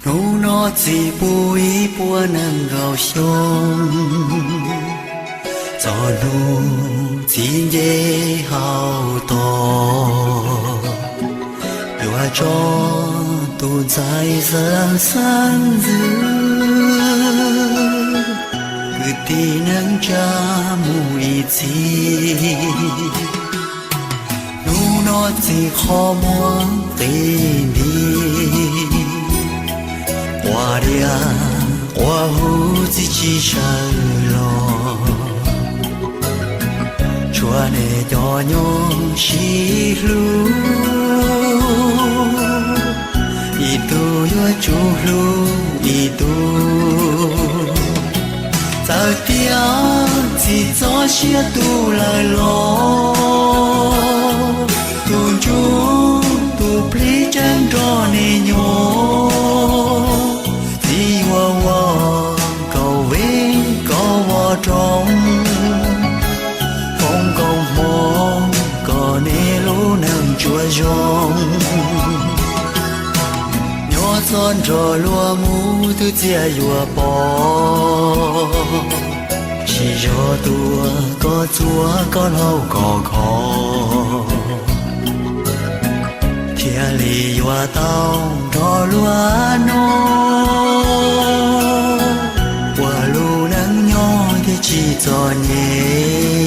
Hnub no txij pub ib puas nees nkaum xyoo, txog hnub txiv nce hauv tog, yuav tso tus ntxhais xeeb xeeb ntxwv, kwv tij neej tsa mus ib txhis. Hnub no txij qhov muag qis nti, quas diav quas huv txiv tsis sawv los, tshuav nej cov nyob sib hlub, ib tug yuav tsum hlub ib tug. Txawm tias txiv txoj sia tu lawm los, tus ntsuj tus plig tseem nrog nej nyob. Txiv yuav ua kaum vej kaum voj roob, foom koob hmoov kom nej lub neej tsuas zoo. Nyob txog nrog luag mus twb txias yuav pom, tsis yog tuaj koj txuas koj laug koj kho, thiaj li yuav tau nrog luag nyob, ua lub neej nyob thiaj tsis txom nyem.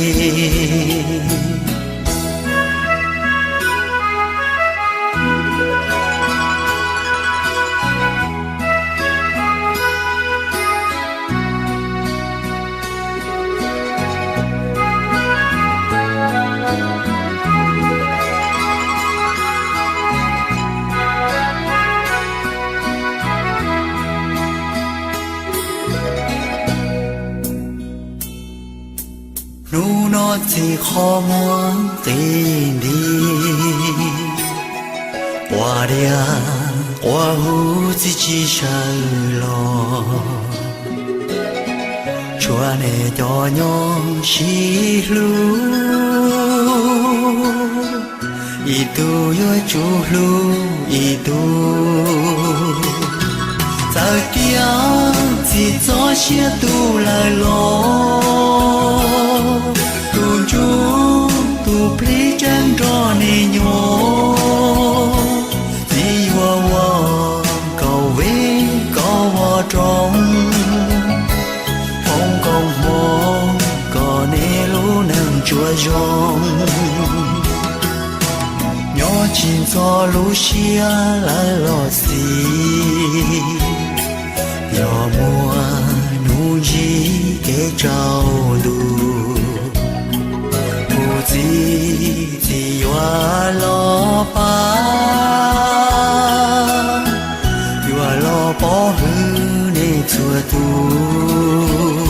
Hnub no txij qhov muag qis nti, quas diav quas huv txiv tsis sawv los, tshuav nej cov nyob sib hlub, ib tug yuav tsum hlub ib tug. Txawm tias txiv txoj sia tu lawm los, tus ntsuj tus plig tseem nrog nej nyob. Txiv yuav ua kaum vej kaum voj roob, foom koob hmoov kom nej lub neej tsuas zoo. Nyob tsis ntxhov lub siab lawv los xis, yog muaj hnub ntsib kev tsaus ntuj, kuv txiv txiv yuav los pab, yuav los pov hwm nej txhua tus.